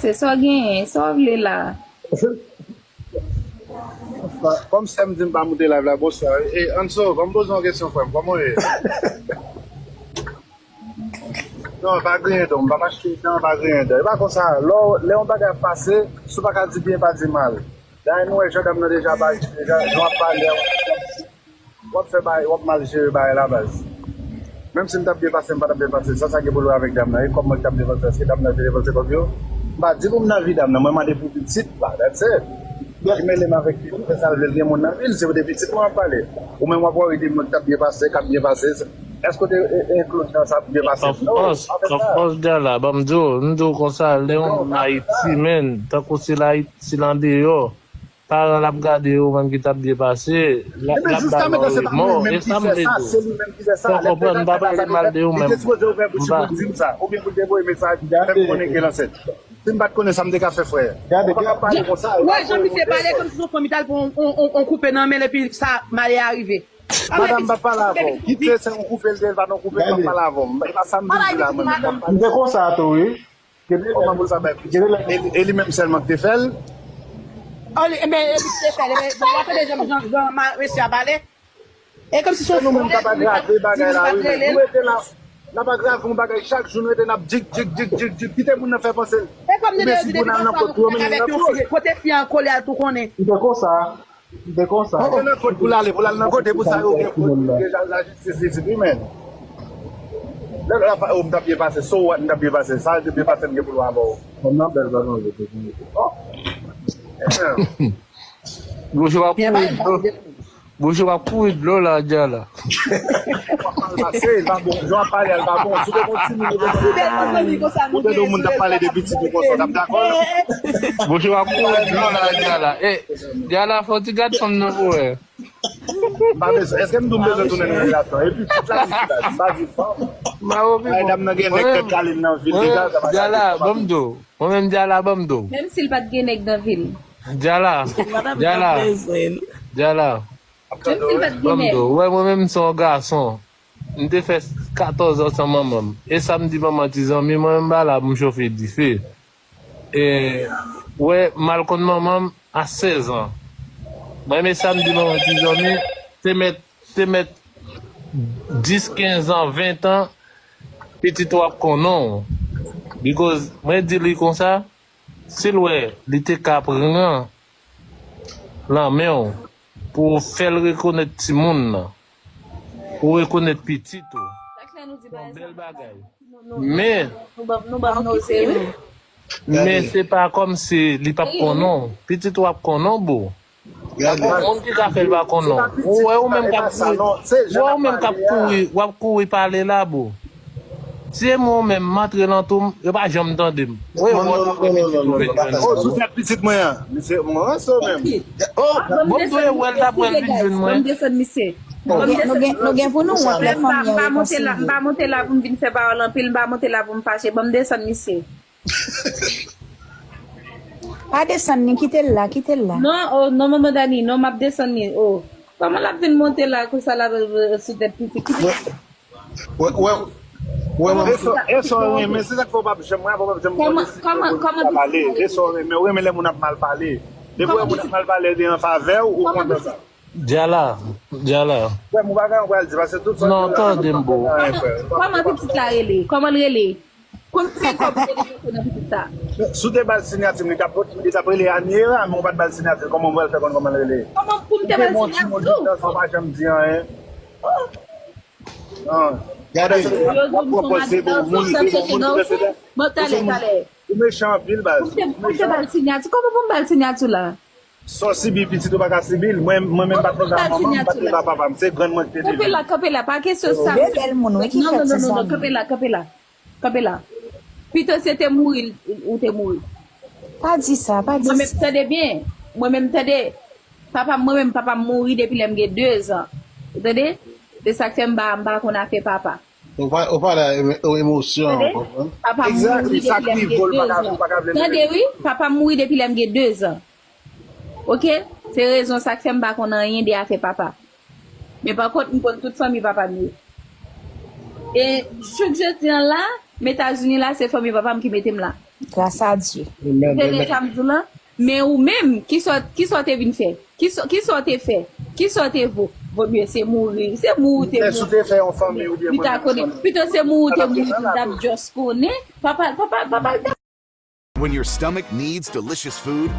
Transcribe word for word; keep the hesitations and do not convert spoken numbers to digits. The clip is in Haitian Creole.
Se sa w genyen, sa w vle la? Kòm sè m di m pa moute live la, bonswa. E, Anso, kòm poze yon kesyon, frè m, kòman w ye? Non, pa griyen dan, m p ap achte dan, pa griyen dan. E pa konsa, lè w- lè yon bagay ap pase, si w pa ka di byen, pa di mal. Dayè, nou wè jan dam nan deja pa, deja, jan w ap pale a, w ap fè bagay, w ap mal jere bagay la, baz. Menm si m t ap byen pase, m pa t ap byen pase. Sa, sa gen pou l wè avèk dam nan. E kòb mwen ki t ap depanse, èske dam nan te depanse kòb yo? M pa di pou m nan vi dam nan, mwen mande pou pitit la, that's it. Li mele m avèk pitit, fè sa l vle, l gen moun nan vi l, se pou de pitit mwen ap pale. Ou menm w ap worry de mwen ki t ap byen pase, k ap byen pase. Èske w te e- e- include nan sa ap byen pase? Of course, of course, Djala, ban m di w, m di w konsa, lè yon moun Ayiti, men, tankou si l Ayiti, si l andeyò, paran l ap gade yo, ou menm ki t ap byen pase, l ap l ap ba w remò, e sa m vle di w. Fè w konprann, m pa pale mal de ou, men m pa. Ou bien pou l te voye mesaj, fè m konnen ke l ansent. Si m pa t konnen sa, m te ka fè frè. Ou pa ka pale konsa. Ou wè jan misye pale kòmsi se yon fanm li t al pran yon koupe nan men l epi sa malè a rive. Madanm, m pa pale avè w. Kit se se yon koupe l te, l pa t yon koupe, m pa pale avè w. E pa sa m vin di la, mwen menm, m ap pale. M te konsa tou, wi. Kòman pou l sa bay pitit? E li menm sèlman ki te fè l? Oh, li, men, e li ki te fè l, men, bon, w ap tande jan, jan, jan ma- mesye a pale. E kòmsi se yon nou menm k ap agrave bagay la, wi, men nou rete la, n ap agrave yon bagay chak jou, nou rete n ap dik, dik, dik, dik, dik, kite moun nan fè panse l. Oubyen si pou n al nan kòt tou, yo mennen l nan kòt. Kote fi an kole a tou konnen. M te konsa. M te konsa. Ou te nan kòt pou l ale, pou l al nan kote, pou sa yo gen pou deja lajistis isit, wi, men. Lè la, oh, m t ap byen pase, so what, m t ap byen pase, sa te byen pase, m gen pou l wè avè w. Fanm nan bèl, pa manje, te byen. Oh. Bouch w ap kouri dlo. Bouch w ap kouri dlo la, Djala. W ap mal pase, l pa bon. Jan w ap pale a, l pa bon. Si w te gon timoun, ou te gon moun t ap pale de pitit ou konsa, w t ap dakò? Bouch w ap kouri dlo la, Djala. E, Djala, fò w ti gad fanm nan pou wè. M pa bezwen. Èske m di w m bezwen tounen nan relasyon? Epi tout la, m pa di fanm. Ay, dam nan gen nèg tèt kale nan vil deja, sa pa ka. Djala, ban m di w. Mwen menm, Djala, ban m di w. Menm si l pa t gen nèg nan vil. Djala, Djala, Djala. Menm si l pa t gen Ban m di nèg. w, wè, mwen menm, m se yon gason. M te fè katòz an san manman m. E sa m di manman ti zanmi, mwen menm, m pa la pou m chofe dife. E, wè, m al konn manman m a sèz an. Mwen, men sa m di manman ti zanmi, te mèt, te mèt dis, kenz an, ven an, pitit ou ap konnen w. Because, mwen di li konsa, si l wè, li te ka pran lanmen w pou w fè l rekonèt timoun nan, pou w rekonèt pitit ou. Se yon bèl bagay. Men, Nou ban nou ban nou se wi. Men se pa kòmsi li p ap konnen w. Pitit ou ap konnen w, bro. Gon moun ki ka fè l pa konnen w. Ou wè ou menm k ap kouri, ou wè ou menm k ap kouri, w ap kouri pale la, bro. Si e mwen ou menm, m antre nan tou m, yo pa janm tande m. Ou e wè w t ap wè pitit ou vin jwenn mwen. Oh, sou tèt pitit mwen an. Misye, mwen ranse w menm. Oh, bon, m tou e wè l t ap wè l vin jwenn mwen. Ban m desann misye. Nou gen, nou gen, nou gen pou nou wont lè fanmi an M pa monte la, rekonsilye. M pa monte la pou m vin fè pawòl anpil, m pa monte la pou m fache. Ban m desann misye. Pa desann li, kite l la, kite l la. Non, oh, non, manman Dani, non, m ap desann li, oh. Kòman l ap vin monte la, konsa la, euh, sou tèt pitit? Kite. Wè, wè, wè, mwen. E sa, e sa w renmen, se sa k fè w p ap janm, mwen, w p ap janm konn si kòman, kòman pale. E sa w renmen, ou renmen lè moun ap mal pale. Depi w wè moun ap mal pale, li an favè w, ou kontan sa. Djala, Djala. Frè m, ou pa gen anyen pou al di, paske tout sa. Non, tande m, bro. Kòman pitit la rele? Kòman l rele? Konbyen kòb ou te depanse nan pitit sa? Si w te ba l siyati m, li t ap, li t ap rele Aniera, men ou pa t ba l siyati l, kòman m pral fè konn kòman l rele? Kòman pou m te ba l siyati tou? Ou pa janm di anyen. Non. Gade, w ap pwòpòze pou moun, pou moun, pou moun. Bon, talè, talè. Ou mechan anpil, baz. Pou m te, pou m te ba l siyati, kòman pou m ba l siyati la? Sa w sibi pitit ou pa ka sibi l. Mwen, mwen menm pa t nan manman m, pa t nan papa m. Se grann mwen ki te leve m. Kanpe la, kanpe la, pa kesyon sa. De bèl moun, wi, ki fèt se zanmi. Kanpe la, kanpe la. Kanpe la. Pito se te mouri ou te mouri. Pa di sa, pa di sa. Mwen menm, tande byen. Mwen menm, tande. Papa m, mwen menm, papa m mouri depi lè m gen de zan. Ou tande? Se sa k fè m pa, m pa konn afè papa. Ou pa, ou pa la emosyon, ou konprann? Papa m mouri depi lè m gen de zan. Tande wi, papa m mouri depi lè m gen de zan. Oke? Se rezon sa k fè m pa konn anyen de afè papa. Men pa kont, m konn tout fanmi papa m yo. E jouk jodi an la, m Etazini la, se fanmi papa m ki mete m la. Gras a Dye. Tande sa m di w lan? Men ou menm, kisa w te vin fè? Kisa w te fè? Kisa w te vo? Vomye se mouri. Se mouri w te mouri. Ou te fè yon fanmi oubyen mwen ta konnen. Pito se mouri w te mouri, pou ta just konnen. Papa, papa, papa. When your stomach needs delicious food,